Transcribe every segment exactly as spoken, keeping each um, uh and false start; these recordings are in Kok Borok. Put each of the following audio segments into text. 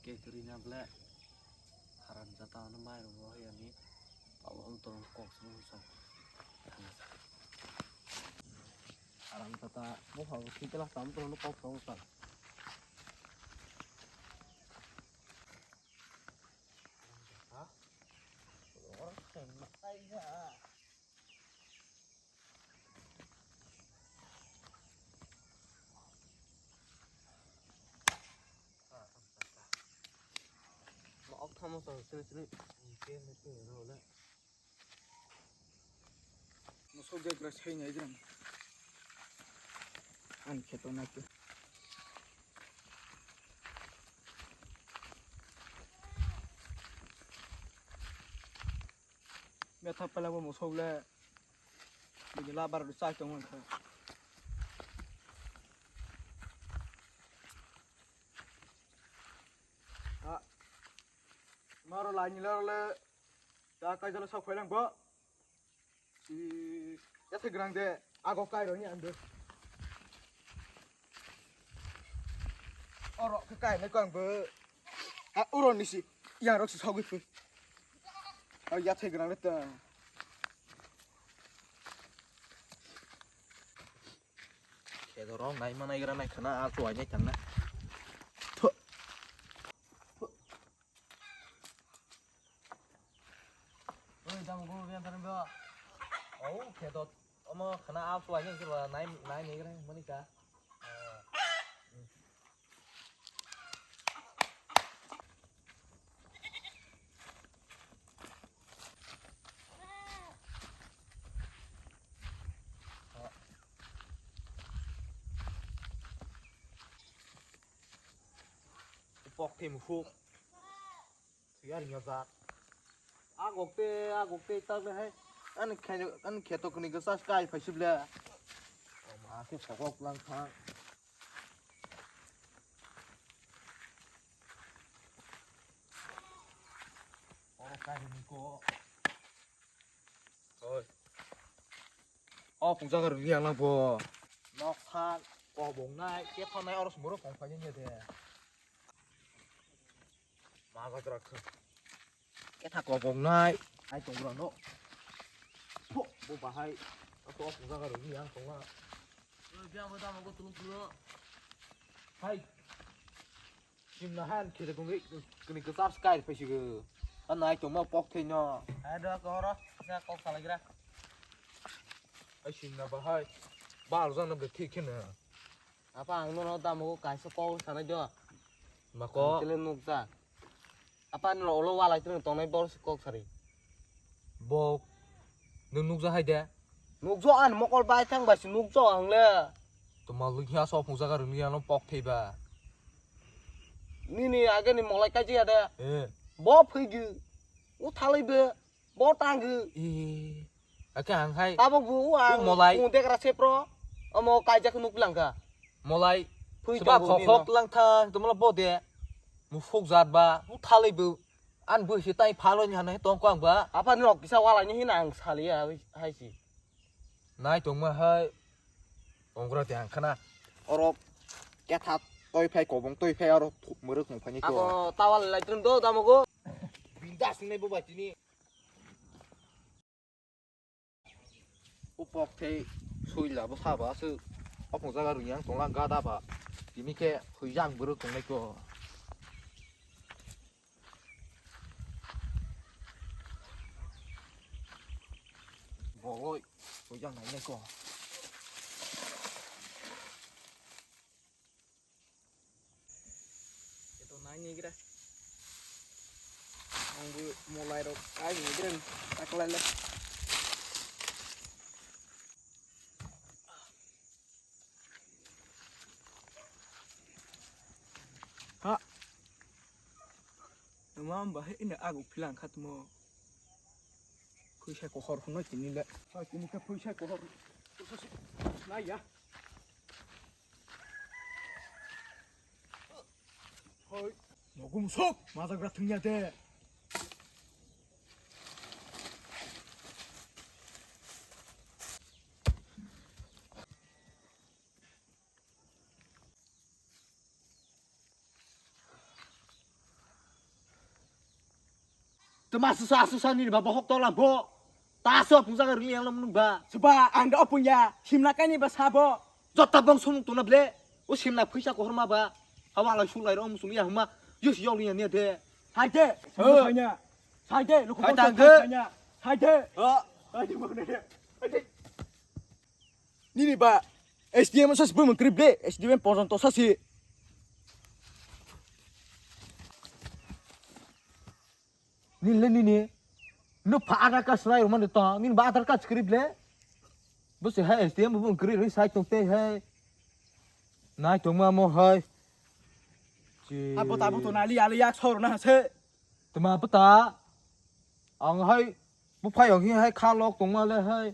Ke kwrwi na ble. Haram jata ano mai rwngwi ani. Abo wng tong kok song song. Haram jata bupha bo sitela tam tong kok song song. Mosok jagra sai nai jang. Ani kheto nai khe. Betha pala bo mosok le. Bini labar rw chai tong wngkha. Ha. Maro laini laro le. Ta kaijalo sok phailang bo. I, yathai grang de, ago kai roni ando. Oro ke kai ne kang bo. A, oro nisi, yang rok si sogwi phi. A, yathai grang de ta. Khe doro, nai ma nai gra nai khana, a chuai nai tang na. Tho. Oi, tamo go bian tani ba. Au, kheto, omo khana ap suai ni sila nai, nai ni kre, mani ka. Pok thim huk. Siyar nyojak. Agok te, agok te tak le hai. Ani khe, ani kheto kuni gasa kai phai sibla. Ma khe sokok lang thang. Oro kai ni ko. Oi. O pungsa kar yang lang bo. Nok thang, kobong nai, khe thang nai oro sumuro kong phai ni de. Ma ga drak. Khe tha kobong nai. Ai tong rano. Bo, bo bahai. Ato o pungsa kar yang tong na. Oi, biang bo tamo go tulung tulung. Hai. Simna han khe kong kini ke sar sky phai sigo. An nai tong ma pok thei no. Hai do ko ro. Sa kok salai gra. Ai simna bahai. Bal jang na be thik khe na. Apa ang nono tamo kaisa kok sanai do. Ma ko? Tele nukjak. Apa ni olo walai tong tongnai bor kok sari. Bo. Nung nukjak hai de. Nukjak an mokol bai thang bai si nukjak ang le. To ma lukya so phung jaga rung ya no pok thei ba. Nini age ni molai kai jiya de. Eh. Bo phai di. U thalai be. Bo tangwi. Ih, ake ang hai. Tabok bo u ang molai. Kung dekra sepro. Omo kaijak nuk langkha. Molai. Phui seba tongo khok nino. Khok lang thang, tumla bo de. Mufuk jat ba, u thalai bo. An bo si tai phalo ni hanai tong kong ba. Apa ni rok kisa walai ni hina ang sali ya, hai si. Nai tong ma hai. Ongra te ang khana. Oro ketha toi phai kobong toi phai oro muruk mung phani ko. Ako tawal lai tun do damogo. Bindas ni bo bai tini. Upok thei sui la bo saba su. Apung jaga rung yang tong lang gada ba. Tini khe hui jang muruk tong lai ko. Bogoi, hui jang nai nai ko. Ito nai ni gira. Ang bu molai rok ai ni gira taklai le. Ha. Tama ba he ina agu philang khatmo. Phuisa kohor hwnwi tini le. Hai tini khe phuisa kohor. Nai ya. Hoi. Mogum sok majagra thungya de. Tma susa asusa ni ba bohok tola bo. Ta so pungsa ga rili yang lom nung ba. Suba ang da opung ya. Simna kani ba sabo. Jota bong sumung tuna ble. O simna phaisa kohorma ba. Hawa lai sulai ro musuli ya huma. Yus yong ni ya ne de. Hai de. Hai de. Hai tang de. Hai de. Hai de. Nini ba S D M sasi bumung krip de, S D M porjonto sasi. Nini le nini. No pha Aadhaar card slai romani to, nini ba Aadhaar card krip le. Bo se hai S D M bumung krip ri sai tong te hai. Nai tong ma mo hai. Abo tabu to nali ali yak sor na se. Tma pata. Ang hai buphai ang hi hai kha lok tongma le hai.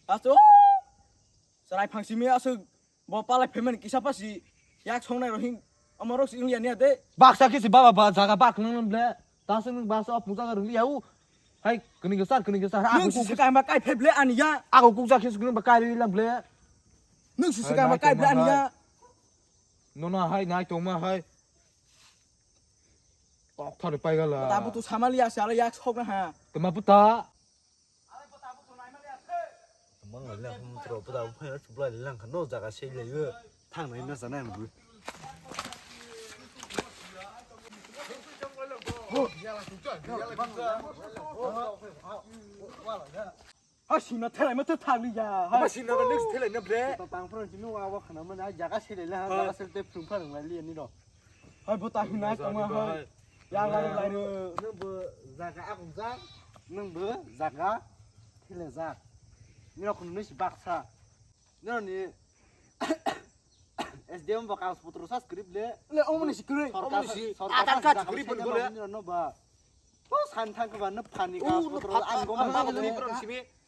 Aso. Sarai phang simi aso bo palai payment kisa pasi yak songnai rohing amorok si India niya de. Baksa kisi baba ba jaga bak nang ble. Taso nung baksa opung jaga rung liya u. Hai kini gesar kini gesar. Nung si sekang ba kai phe ble ani ya. Aku kuksa kisi kini ba kai ri lang ble. Nung si sekang ba kai ble ani ya. Nona hai nai tongma hai. Kok thari pai gala. Tabu tu samali ya sala yak sok na ha. Tma puta. Mang lai lang hum tro puta phai chublai lang khan no jaga sei lai go. Thang nai na sana ang bu. Ha sina thelai ma thelai ya. Ha sina ba next thelai na bre. Ta tang phro sinu wa wa khana ma jaga sei lai la jaga sei te phung phang lai li ni ro. Hai bo ta hina tongma hai. Ya lai lai ro. Nung bo jaga akung jak. Nung bo jaga thile jak. Ni rok nung si baksa. Ni rok ni S D M bo kaus putro sa script le. Le omoni si kri. Omoni si. Aadhaar card script bo le. Ni rok no ba. To san thang ba no phani kaus putro an go ma.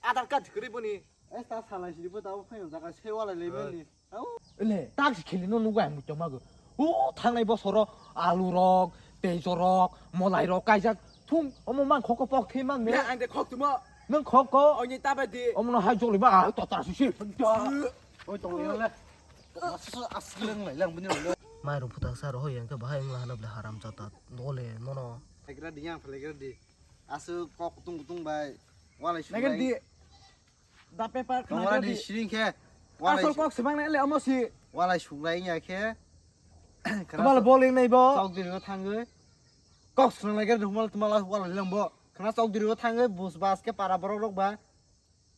Aadhaar card script bo ni. Esta salai sini bo tabo phai jaga se wala le bel ni. Au. Le tak si khili no nugo ang muchoma go. O thangnai bosoro alu rok, teijo rok, molai rok kaijak thung omo mang khoko pok thei mang ne. Ya ang de khok tumo. Nang khoko. Oni tabe di. Omo no hai joli ba to ta si si. Oi tong le le. Asu asu lang lai lang bini le. Mai ro phutak sa ro hoyang ke bahai wngla hana ble haram jata. Dole nono. Legra di yang legra di. Asu kok kutung kutung bai. Wala su. Legra di. Da paper khna di. Siring khe. Asol kok sibang na le amo si. Walai suklai ya khe. Khna bol ing nai bo. Chok diri o thangwi. Kok swnang lai khe rumal tumal walai lang bo. Khna chok diri o thangwi bus bas khe para borok rok ba.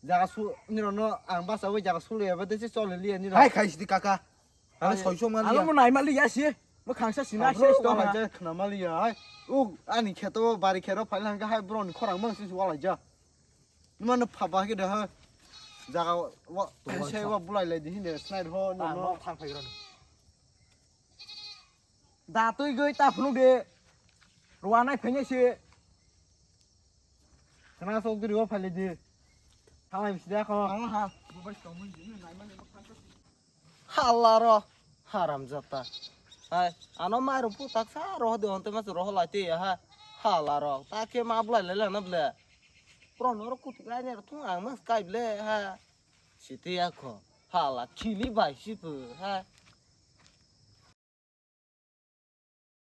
Jaga su ni rono ang basa wi jaga su le ba de se chole liya ni ro. Hai khai sidi kaka. Ang soi song ma liya. Alo mo nai ma liya si. Mo khangsa sina se sto ha. Khna ma liya hai. U ani kheto bari khero phai lang khe hai bro ni khorang mang si walai ja. Nima no pha ba khe da ha. Jaga wa, se wa bulai lai di hine snai ho no. Thang phai ran. Da tui goi ta phunu de. Ruwa nai phai se. Khna sok diri wa phai lai di. Thalai misi da kho. Ang ha. Hala ro, haram jata. Hai, ano mai ro putak sa ro de onte mas ro lai te ya ha. Hala ro, ta ke ma blai le na ble. Pro no ro kut kai ne thung ang mas kai ble ha. Siti ya kho. Hala khili bai si pu ha.